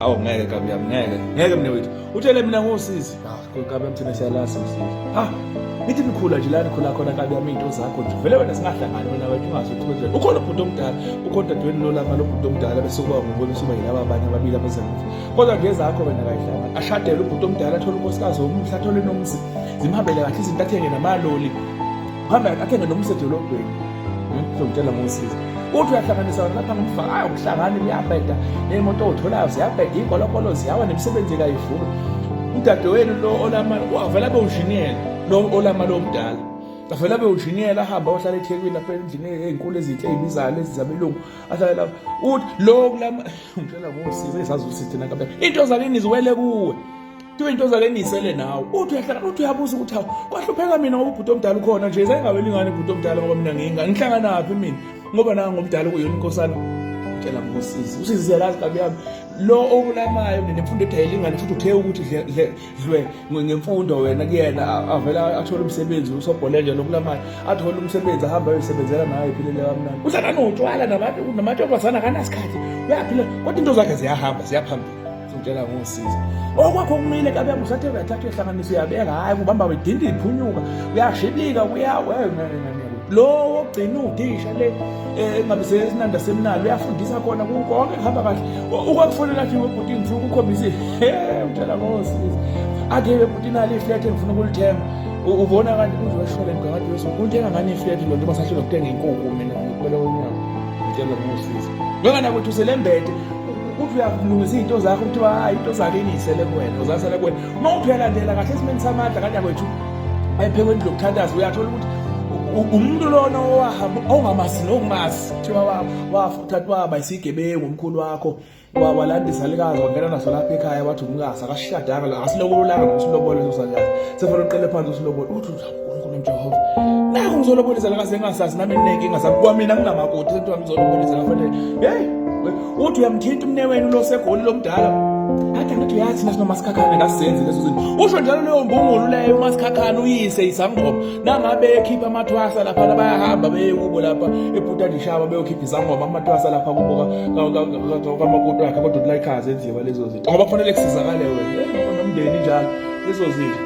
Awu ngeke kabi yami ngeke. Ngeke mina wethu. Utshele mina ngosizi. Ah, kabi yami thina siyalazi usizi. Ha. Nithi nikhula nje la nikhula khona kabi yami into zakho nje. Vele wena singahlangani wena wethu ungazi ukuthi kwenzeni. Ukhona ubhuti omdala, ukhona dadewenu lo lama lo bhuti omdala bese kuba nguwe bese kuba yilaba abanye ababili abeza ngemuva. Kodwa nje ezakho wena kayihlangani. Ashadele ubhuti omdala athole unkosikazi omuhle athole nomzi. Zimhambele kahle izinto athenge namaloli. Uhambe athenge nomzi edolobheni. Ngizokutshela ngosizi. Uthi uyahlanganisa wena lapha ngimfaka hayi ukuhlangana kuyabheda ney'moto owutholayo ziyabheda iy'kolokolo ziyawa nemisebenzi kayivuki. Udadewenu lo olama wavele abe unjiniyela lo olama lo mdala. Avele abe unjiniyela ahambe ayohlala eThekwini lapha endlini ey'nkulu ezinhle ey'bizayo lezi zabelungu ahlale lapha. Uthi lo kulama ngitshela ngosizi esazi ukuthi thina kabe into zakini ziwele kuwe. Kuthiwa into zake nisele nawe. Uthi uyahlala uthi uyabuza ukuthi hawu kwahlupheka mina ngoba ubhuti omdala ukhona nje zayingaweli ingane ubhuti omdala ngoba mina ngiyingane. Ngihlanganaphi mina? Ngoba nanga ngomdala kuyona inkosana. Tshela ngosizi. Usizi siyalazi kabi yami. Lo okulamayo nemfundo edayela ingane futhi uthe ukuthi dlwe ngemfundo wena kuyena avela athole umsebenzi usobhole nje lokulamayo athole umsebenzi ahambe ayosebenzela naye ephilele kamnandi. Uhlala notshwala nabantu namantombazana akanasikhathi. Uyaphila kodwa into zakhe ziyahamba ziyaphambili. Ngitshela ngosizo. Okwakho kumile kabe usathe uyathatha uyahlanganisa uyabeka hayi kubamba wedinda iphunyuka uyashibika uyawe lo wokugcina udisha le engabe sesinanda semnalo uyafundisa khona konke kuhamba kahle ukwakufonela athi webhuti ngifuna ukukhombisa he utshela ngosizo athi webhuti nali iflat engifuna ukulithenga ubona kanti uze weshole mgangathi wesuku ulithenga ngani iflat lo njengoba sahlulwa ukuthenga inkukhu mina ngikuphela konyaka ngitshela ngosizo ngeke nakwethu selembethe uthi uyalungisa iy'nto zakho kuthiwa hayi into zakini yisele kuwena uzasele kuwena uma uthi uyalandela kahle esimeni samandla kanti akwethu ayiphekwe endlu yokuthandaza uyathola ukuthi umuntu lona owahamba ongamazi nokumazi kuthiwa wafa waba isigebengu umkhulu wakho walanda izalukazi wangena naso lapha ekhaya wathi umkazi akashadanga la asilobolanga nokusilobola leso salukazi sefanele uqele phansi usilobole uthi uNkulunkulu Jehova nakho ngizolobola izalukazi engasazi nami nginenkinga zami kwamina nginamakoti senthiwa ngizolobola izalukazi hey uthi uyamthinta umnewenu lo segoli lomdala athi angithi uyazi thina sinomasikhakhane kasizenzi lezo zinto usho njalo leyo mbungulu leyo umasikhakhane uyise isangoma nangabe ekhipha amathwasa laphana bayahamba beye kubo lapha ebhutandishaba beyokhipha isangoma amathwasa lapha kubo kamakoti wakhe kodwa ulayikhazi enziwa lezo zinto ngoba kufanele kusizakale wena nomndeni njalo lezo zinto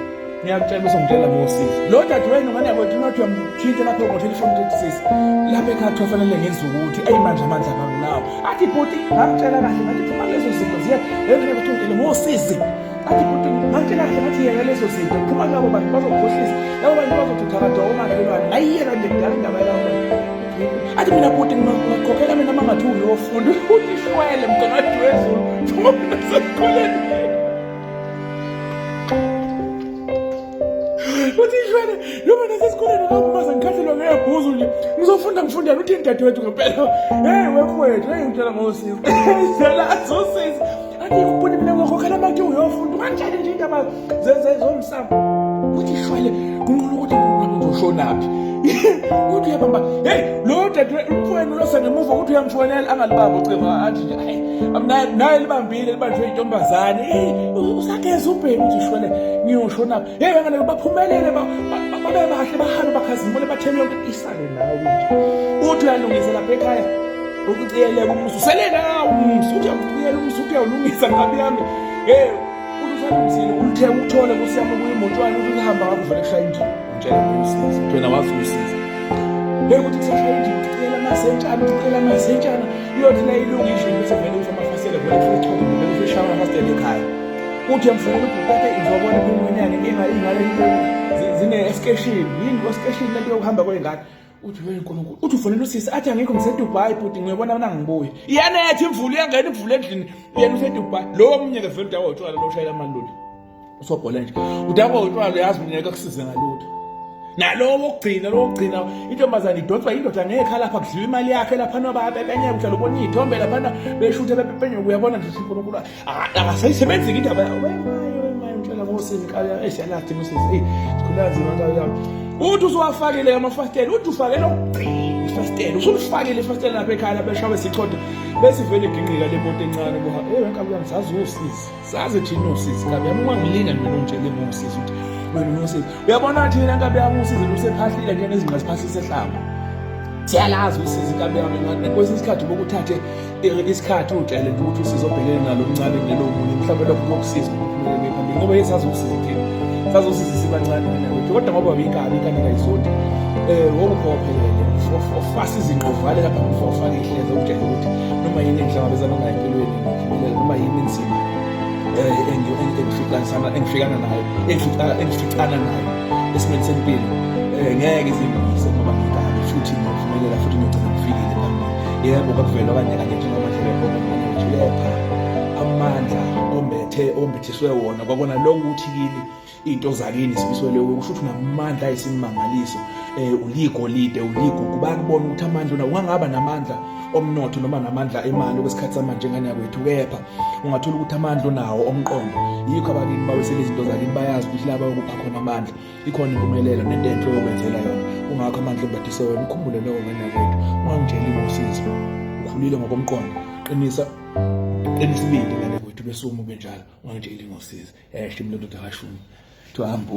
ngiyakutshela bese ngitshela ngosizi lo dadewenu ngane yakwethu not uyamthinta lapho ngothelefoni ukuthi sisi lapha ekhaya kuthiwa fanele ngenze ukuthi eyi manje amandla akanginawo athi bhuti ngamtshela kahle ngathi phuma kulezo zinto ziye lento ukuthi ungitshele ngosizi athi bhuti ngamtshela kahle ngathi yeka lezo zinto phuma kulabo bantu bazokukhohlisa labo bantu bazothi omakhelwane ngayiyeka nje kudala indaba yalabo bantu athi mina bhuti ngingakhokhela mina uma ngathi uyofunda uthi shwele mgangathi wezulu njengoba mina sesikoleni uthi shwele noma nasesikoleni ngapho mase ngikhahlelwa ngebhuzu nje ngizofunda ngifundela uthini dadewethu ngempela hey wefowethu hey ngitshela ngosizi ngitshela azosizi athi ubhuti mina ngokhokhela manje uyofunda ungatsheli nje indaba zomsamo uthi shwele kunqula ukuthi ngizoshonaphi uthi uyabamba hey lo dade umfowenu lo sengemuva ukuthi uyamfonela angalibamba ucingo athi nje hayi naye libambile libanjwe intombazane hey usageza ubheki uthi shwele ngiyoshonaphi hey bangane baphumelele babe bahle bahambe bakhazimule bathele yonke isale nawe nje uthi uyalungisa lapha ekhaya ukuciyeleka umusi usele nawe umusi uthi uyawuciyela umusi uthi uyawulungisa nkabi yami hey uthi usalungisile ulithenga uthole kusiyama kuyimotshwane uthi uhamba ngakho uvele kushaya injini utshela usiza wena wazi usiza hey ukuthi kusashaya injini uciyela amasentshana uciyela amasentshana iyothi la ilunga injini bese vele ufa amafasitela vele kufika ichotho vele kufika ishawa amafasitela ekhaya uthi yamfonela ubhuti athe ngizobona phela ngonyaka inkinga iy'ngane zine-eskeshini yini oskeshini lento yokuhamba kwey'ngane uthi we nkulunkulu uthi ufonela usisi athi angikho ngisedubai bhuti ngiyobona mina ngibuye iyanetha imvula iyangena imvula endlini yena usedubai lowo omunye-ke vele udakwa utshwala lo ushayela amaloli usobhola nje udakwa utshwala uyazi mina ngeke akusize ngalutho nalowo wokugcina lowo wokugcina intombazane idonswa indoda ngekha lapha kudliwa imali yakhe laphana babepenyeka uhlala ubona iy'thombe laphana beshuthe bepenyeka uyabona nje unkulunkulu akasayisebenzi-ke indaba wemaye ngitshela ngosizi esiyalathi ngosizi eyi sikhulula nzima nkabi yami uthi usuwafakile amafasitela uthi ufakele okugcina ifasitela usulifakile ifasitela lapha ekhaya lapha eshawe sichotho bese ivele iginqika le moto encane kuha eyi nkabi yami sazi usizi sazi thina usizi nkabi yami ungangilinga mina ungitshele ngosizi ukuthi wena unosizi uyabona thina nkabi yami usizi lusephahlile njengezinqa ziphahlisa ehlamba. Siyalazi usizi inkabi yami ngane. Kwesinye isikhathi ubokuthathe isikhathi utshele nje ukuthi usizo obhekene nalo mncane kunelo munye, mhlawumbe lokho kuyokusiza ukuphumelela phambili, ngoba yesazi usizi thina sazi usizi sibancane mina wethu, kodwa ngoba inkabi inkabi kayizondi wokuphokophelele ofasa izinqo uvale lapha before ufake ihleza, ukutshela ukuthi noma yini engihlangabezana nayo empilweni ngiyophumelela, noma yini enzima engifikana nayo, engificana nayo esimeni sempilo, ngeke izingise ngoba ngikabi futhi ngiyophumelela futhi ngiyogcina ngifikile phambili. Yebo, kwakuvela kanye kanye njengamandla ebhongo manje, kepha amandla ombethe ombethiswe wona kwakona lokhu ukuthi kini into zakini sifiso leyo, kusho ukuthi unamandla ayisimangaliso, uligolide, uligugu. Bayakubona ukuthi amandla una ungangaba namandla omnotho noma namandla emali okwesikhathi samanje, ngane yakwethu, kepha ungathola ukuthi amandla onawo omqondo, yikho abakini bawisela izinto zakini, bayazi ukuthi laba okupha khona amandla ikhona impumelelo nento enhle oyokwenzela yona. Kungakho amandla embathise wena, ukhumbule lokho, ngane yakwethu. Ungangitsheli ngosizo, ukhulile ngokomqondo, qinisa qinisa isibindi, ngane kwethu, besuma ube njalo. Ungangitsheli ngosizo, yayashimla ndoda kashumi, kuthiwa hamba.